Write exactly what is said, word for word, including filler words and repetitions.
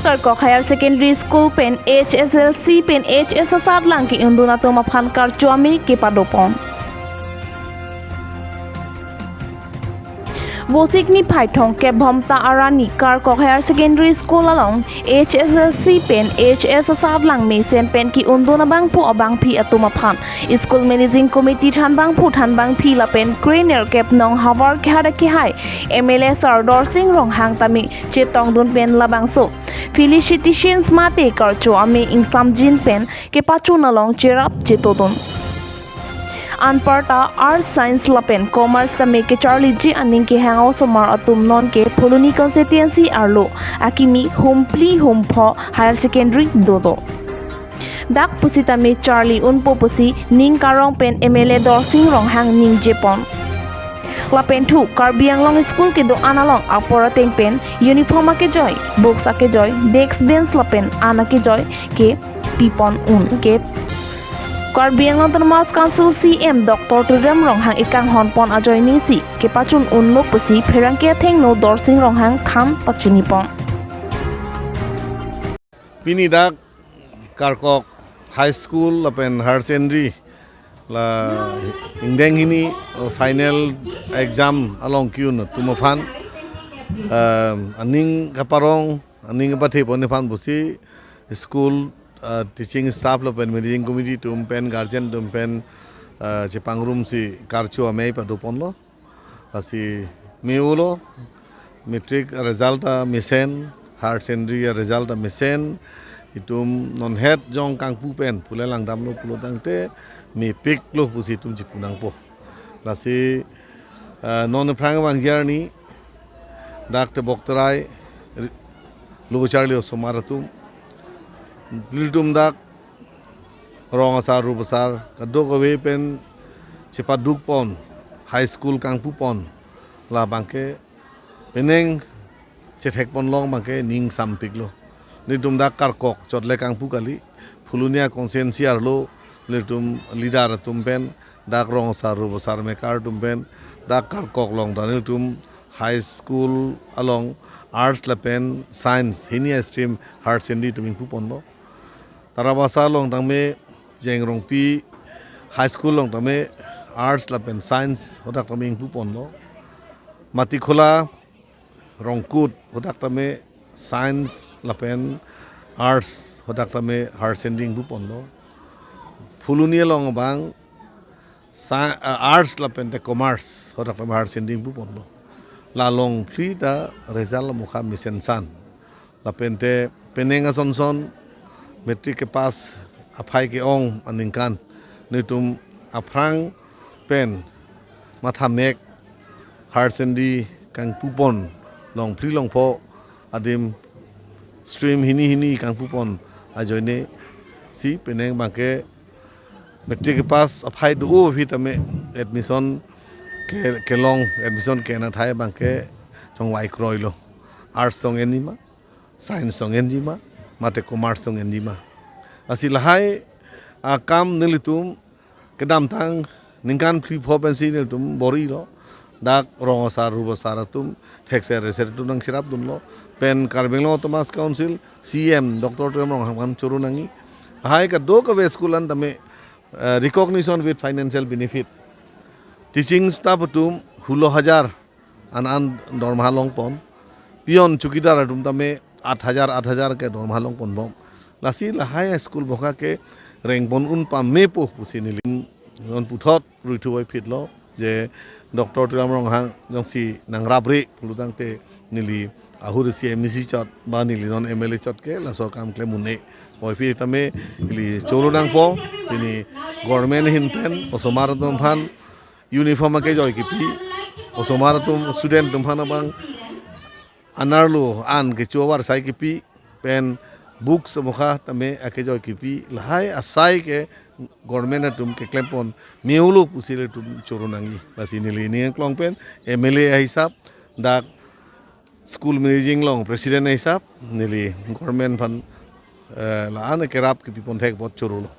Karkok Higher Secondary School pen H S L C pen H S asatlang ke-undun atum aphan karcho amei kepadopon. Vosik niphai thomkep Bhomta arni Karkok Higher Secondary School along H S L C pen H S asatlang mesen pen ke-undun abangphu abangphi atum aphan School Managing Committee thanbangphu thanbangphi lapen krenerkep nong havar kehada kehai M L A Sar Dorsing Ronghang tame chetongdun pen labangso felicitations mate karcho amei ingsamjin pen kepachun along cherap chetodun. Anparta Arts, Science lapen Commerce tame kecharliji aning kehang osomar atum nonke Phuloni constituency arlo akimi humpli humpho higher secondary dodo. Dak pusitame charli unpo pusi ning karong pen M L A Dorsing Ronghang ningjepon. Lapen thu Karbi Anglong school kedo-an along apor ateng pen uniform akejoi, books akejoi, desk bench lapen an akejoi ke pipon un ke Karbi Anglong Autonomous Council C M Doctor Tuliram Ronghang ekanghon pon ajoine si kepachun unlo pusi pherangke athengno Dorsing Ronghang than pachinipon. Pini dak Karkok High School lapen Higher Secondary la ingdeng hini final exam along ke-un atum aphan, um, aning kaparong, aning kapathe pon aphan pusi school, uh, teaching staff lapen managing committee atum pen guardian atum pen, uh, chepangrumsi karcho amei padoponlo. Lasi me-olo, matric result ta mesen, higher secondary result ta mesen, itum non het jong kangpu pen pule langdamlo pulo tangte mepiklo pusi itum chipu nangpo. Lasi, eh, non aphrang abang arni dak tebok terai ri-, lo charli osomar atum, nelitum dak rong asar rup asar kadokave pen chepaduk pon, high school kangpu pon labangke penang chethek pon long abangke ning sampiklo. Nelitum dak Karkok chot le kangpu kali, Phuloni constituency arlo nelitum leader atum pen, dak rong asar rup asar mekar atum pen, dak Karkok along ta nelitum high school along arts lapen science hini a stream higher secondary atum ingpu ponlo. Tarabasa along tangme Jengrongpi High School along tangme arts lapen science hadak tangme ingpu ponlo. Matikhola Rongkut hadak tangme science lapen arts hadak tangme higher secondary ingpu ponlo. Phuloni along abang sci-, ah, arts lapen te commerce hadak tangme higher secondary ingpu ponlo. La long phli ta result mukha mesen san. Lapen te penang ason son matric kepass aphai ke-ong aningkan nelitum aphrang pen mathamek higher secondary kangpu pon long phli long pho adim stream hini hini kangpu pon ajoine si penang abangke matric kepass aphai do-o aphi tame admission ke, kelong admission ke-en athai abangke chongvai kroilo. Arts tong enji ma, science tong enji ma, mate commerce tong enji ma. Lasi lahai akam nelitum kedamtang ningkan phli pho pensi nelitum bor-ilo. Dak rong asar rup asar atum thekser reser atum nangcherapdunlo. Pen Karbi Anglong Autonomous Council C M Doctor Tuliram Ronghang aphan choro nangji. Lahai kadokave school an tame, eh, recognition with financial benefit. Teaching staff atum hulo hajar an an dormaha long pon. Peon chowkidar atum tame aat hajar aat hajar ke dormaha long pon bom. Lasi lahai school boka ke reng pon un pamepo pusi neli non puthot ruithu voiphitlo je Doctor Tuliram Ronghang jongsi nangrapre pulo tangte neli ahur isi M E C chot ba neli non M L A chot ke laso akam klem un-e. Voiphit tame neli choro nangpo, pini government ahin pen osomar atum aphan uniform akejoi kipi, osomar atum student atum aphan abang anerlo an kecho avarsai kipi, pen books mukha tame akejoi kipi, lahai asai ke government atum keklem pon me-olo pusi nelitum choro nangji. Lasi neli ning klong pen M L A ahisap, dak school managing along president ahisap, neli government aphan, eh, la-an kerap kipi pon thek apot chorolo.